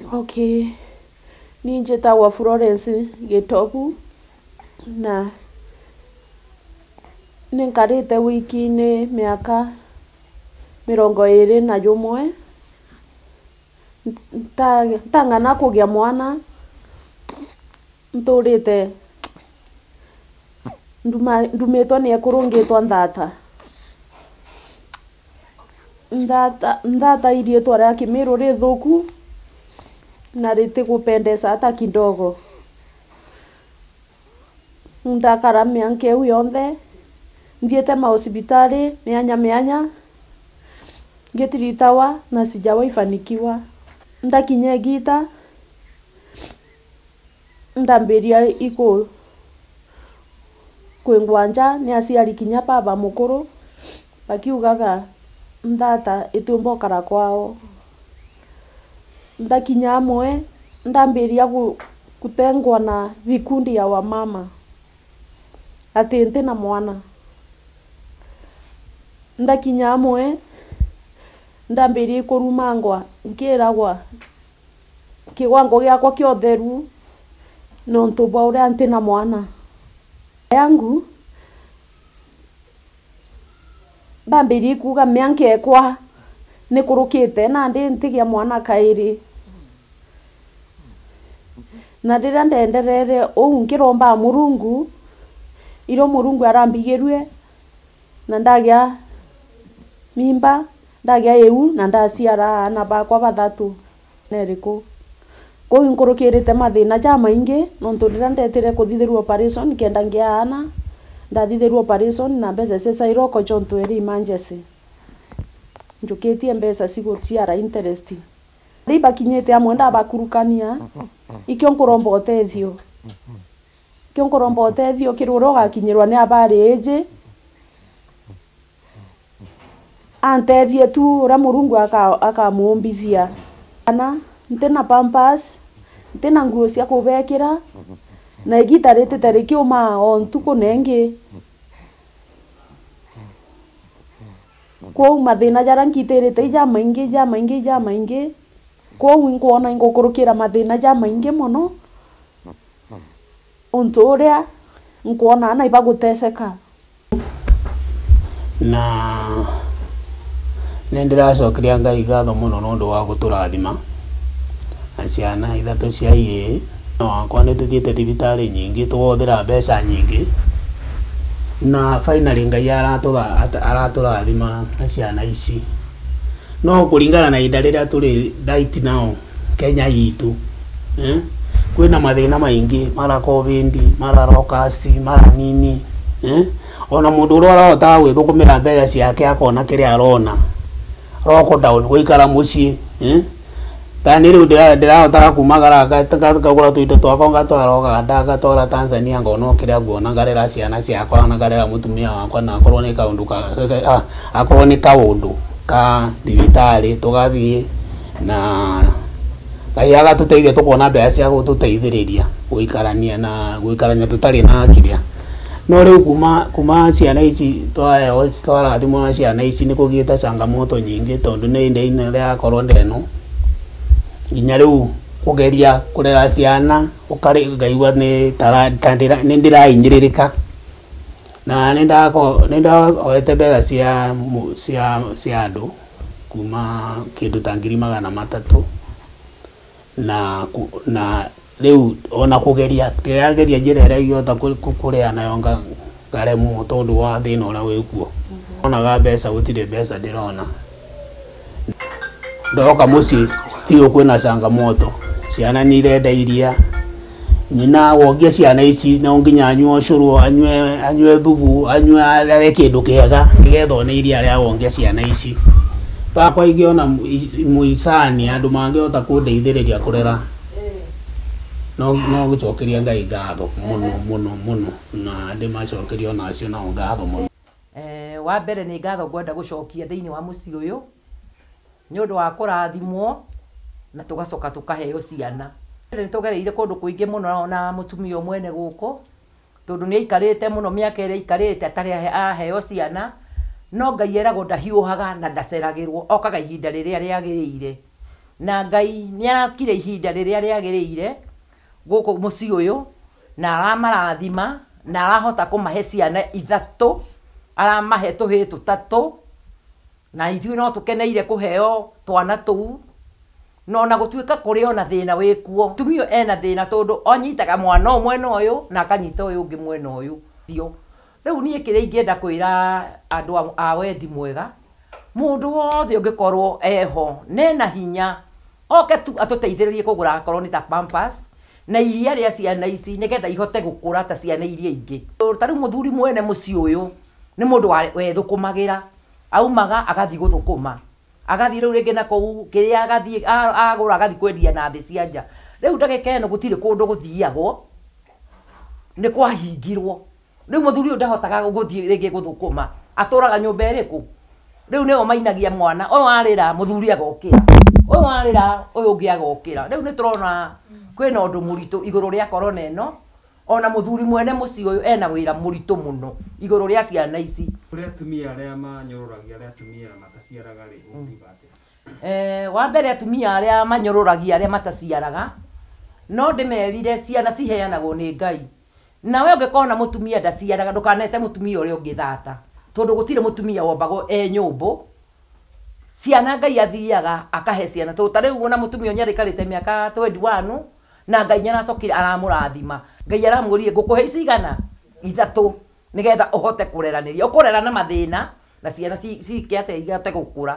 Okay, niĩ njĩtagwo Florence Gĩtobu na nĩ nkarĩte wiki-inĩ mĩaka 21. Ntang'ana kũgĩa mwana ntũrĩte ndumĩtwo nĩ ekũrũ ngĩtwo nthata. Nthata iriĩtwa rĩa Kĩmĩrũ rĩthũku na rĩtĩgũpendeza hata kidogo. Ndakara mĩaka ĩu yonthe nthiĩte mahospitalĩ mĩanya mĩanya ngĩtiritawa na sijawahi fanikiwa. Ndakinya Egita ndambĩria kwĩngwa nja nĩ aciari kinya baba mũkũrũ bakiugaga nthata ĩtiũmba ũkara kwao. Ndakinya amwe ndambĩria kutengwa na vikundi ya wamama atĩ ntina mwana. Ndakinya amwe ndambĩria kũrumangwa nkĩragwa kĩwango gĩakwa kĩa ũtheru nontu bwa ũrĩa ntina mwana. Yangu bambĩrie kuga mĩanka ekwa nĩkũrũkĩte nandi ntigĩa mwana kaĩrĩ. Na rĩrĩa ndenderere ũu nkĩromba Mũrungu irio Mũrungu arambigĩrue na ndagĩa mimba ndagĩa ĩu na ndaciara ana bakwa bathatu nerĩkũ. Kũu nkũrũkĩrĩte mathĩna ja maingi nontu rĩrĩa ndetire kũthithĩrwo operation kenda ngĩa ana ndathithĩrwo operation na mbeca cia cairoko jontu ĩrĩ emergency. Njũkĩtie mbeca cigũciara interest. Rĩu bakinyĩte amwe ndabakurukania ikĩo nkũromba ũtethio. Ikĩo nkũromba ũtethio kĩrĩ ũrĩa ũgakinyĩrwo nĩ abarĩ ĩnjĩ antethie tu ũrĩa Mũrungu akamũmbithia. Ana ntina pampers ntina nguo cia kũbekĩra na igita rĩtĩte rĩkĩũma o ntukũ nengi. Kwoou mathĩna jarĩa nkitĩrĩte ija maingi ja maingi ja maingi. Kwoou nkuona ngũkũrũkĩra mathĩna ja maingi mũno untu ũrĩa nkuona ana ibagũteceka. Na nĩ ndĩracokeria Ngai ngatho mũno nĩ ũndũ wa gũtũrathima na ciana ithatũ cia ihĩĩ. Wakwa nĩ tũthiĩte thibitarĩ nyingĩ tũkahũthĩra mbeca nyingĩ na finally Ngai aratũrathima na ciana ici. No kũringana na ihinda rĩrĩa tũrĩ right now Kenya itũ, kwĩna mathĩna maingĩ mara COVID, mara locust, mara nini, ona mũndũ ũrĩa ũrahotaga gwĩthũkũmĩra mbeca ciake akona kĩrĩa arona lockdown gũikara mũciĩ, ta niĩ rĩu ndĩrahotaga kumagara ngagũra tũindo twakwa ngatwara Uganda ngatwara Tanzania ngona o kĩrĩa nguona ngarera ciana ciakwa na ngarera mũtumia wakwa na akorwo nĩ kaũndũ ka akorwo nĩ kaũndũ ka thibitarĩ tũgathiĩ na Ngai agatũteithia tũkona mbeca cia gũtũteithĩrĩria gũikarania na gũikarania tũtarĩ na kĩrĩa. No rĩu kuma ciana ici twaheo twarathimwo na ciana ici nĩ kũgĩte changamoto nyingĩ tondũ nĩ ihinda rĩrakorwo ndeno nginya rĩu kũgeria kũrera ciana ngaigua nĩ nĩ ndĩrahinyĩrĩrĩka na nĩ ndaoete mbeca cia andũ kuma kĩndũ ta 300,000 na rĩu ona kũgeria ndĩrageria njĩra ĩrĩa ingĩhota kũrĩa nayo ngaremwo tondũ wa thĩna ũrĩa wĩkuo. Onaga mbeca gũtirĩ mbeca ndĩrona. Ndoka mũciĩ still kwĩna changamoto. Ciana nĩ irenda iria nyina wongia ciana ici no nginya anyue ũcũrũ anyue thubu anyue arĩe kĩndũ kĩega nĩgetha one iria rĩa wongia ciana ici. Bakwa ingĩona mũicani andũ mangĩhota kũndeithĩrĩria kũrera no gũcokeria Ngai ngatho mũno mũno mũno na ndĩmacokerie ona acio nao ngatho mũno. Wa mbere nĩ ngatho ngwenda gũcokia thĩinĩ wa mũciĩ ũyũ nĩ ũndũ wa kũrathimwo na tũgacoka tũkaheo ciana. Nĩ tũgereire kũndũ kũingĩ mũno na mũtumia ũmwe mwene gũkũ tondũ nĩ aikarĩte mũno mĩaka ĩrĩa aikarĩte atarĩ aheo ciana no Ngai eragwo ndahiũhaga na ndaceragĩrwo okaga ihinda rĩrĩa rĩagĩrĩire. Na Ngai nĩ arakire ihinda rĩrĩa rĩagĩrĩire gũkũ mũciĩ ũyũ, na aramarathima, na arahota kũmahe ciana 3, aramahe tũhĩĩ 3, na ithuĩ no tũkeneire kũheo twana tũu. No ona gũtuĩka kũrĩ ona thĩna wĩkuo, mũtumia ũyũ ena thĩna tondũ anyitaga mwana ũyũ mwena ũyũ na akanyita ũyũ ũngĩ mwena ũyũ. Rĩu niĩ kĩrĩa ingĩenda kwĩra andũ a wendi mwega, mũndũ wothe ũngĩkorwo eho nena hinya oke tu atũteithĩrĩrie kũgũra akorwo nĩ ta pampers na iria rĩa ciana ici nĩgetha ihote gũkũra ta ciana iria ingĩ. Ta rĩu mũthuri mwene mũciĩ ũyũ nĩ mũndũ wethũkũmagĩra, aumaga agathiĩ gũthũkũma, agathiĩ rĩu rĩngĩ na kũu kĩrĩa agathiĩ agũra agathiĩ kwendia na thĩ cia nja. Rĩu ndagĩka ĩno gũtirĩ kũndũ gũthiagwo, nĩ kwahingirwo. Rĩu mũthuri ũyũ ndahotaga gũthiĩ rĩngĩ gũthũkũma, atũraga nyũmba ĩrĩkũ? Rĩu nĩo mainagia mwana ũyũ arĩra mũthuri agokĩra, ũyũ arĩra ũyũ ũngĩ agokĩra. Rĩu nĩ tũrona kwĩna ũndũ mũritũ igũrũ rĩa korona ĩno, ona mũthuri mwene mũciĩ ũyũ ena wĩra mũritũ mũno igũrũ rĩa ciana ici. Kũrĩ atumia arĩa manyũrũragia arĩa atumia mataciaraga rĩ, ũngiuga atĩa? Wa mbere atumia arĩa manyũrũragia arĩa mataciaraga, no ndĩmerire ciana ciheanagwo nĩ Ngai. Nawe ũngĩkona mũtumia ndaciaraga, ndũkanete mũtumia ũrĩa ũngĩ thata, tondũ gũtirĩ mũtumia wombagwo e nyũmbũ. Ciana Ngai athiaga akahe ciana, tondũ ta rĩu ona mũtumia ũyũ nĩarĩkarĩte mĩaka 21 na Ngai nĩaracokire aramũrathima. Ngai aramwĩrire ngũkũhe ici igana 3 nĩgetha ũhote kũreranĩria, ũkũrera na mathĩna na ciana ciike atĩa ihote gũkũra.